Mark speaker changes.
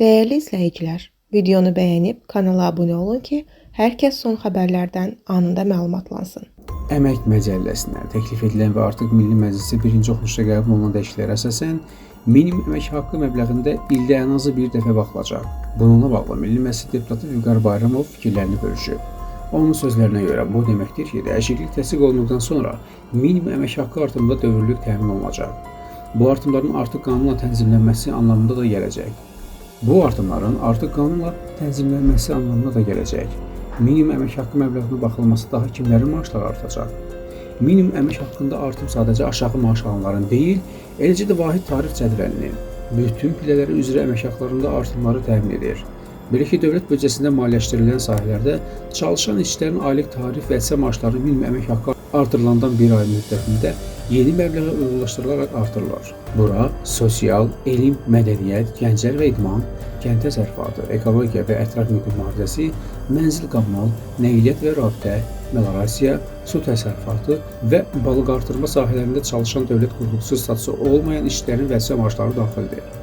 Speaker 1: Dəyərli izləyicilər, videonu bəyənib kanala abunə olun ki, hər kəs son xəbərlərdən anında məlumatlansın.
Speaker 2: Əmək Məcəlləsinə təklif edilən və artıq Milli Məclisə birinci oxunuşda qəbul olunan dəyişikliklərə əsasən minimum əmək haqqı məbləğində ildə ən azı bir dəfə baxılacaq. Bununla bağlı Milli Məclis deputatı Vüqar Bayramov fikirlərini bölüşüb. Onun sözlərinə görə bu deməkdir ki, dəyişiklik təsdiq olunduqdan sonra minimum əmək haqqı artımında dövrlük təmin olunacaq. Bu artımların artıq qanunla tənzimlənməsi anlamında da gələcək. Bu artımların artıq qanunla tənzimlənməsi anlamına da gələcək. Minimum əmək haqqı məbləğinə baxılması daha kimlərin maaşları artacaq? Minimum əmək haqqında artım sadəcə aşağı maaş alanların deyil, eləcə də vahid tarif cədvəlinin bütün pillələri üzrə əmək haqlarında artımları təmin edir. Belə ki, dövlət büdcəsində maliyyələşdirilən sahələrdə çalışan işçilərin aylıq tarif və əsə maaşları minimum əmək haqqı artırılandan bir ay müddətində yeni məbləğə uyğunlaşdırılaraq artırılır. Bura sosial, elm, mədəniyyət, gənclər və idman, kənd təsərrüfatı, ekologiya və ətraf mühit mühafizəsi, mənzil kommunal, nəqliyyat və rabitə, meliorasiya, su təsərrüfatı və balıq artırma sahələrində çalışan dövlət qulluqçusu statusu olmayan işçilərin vəzifə maaşları daxildir.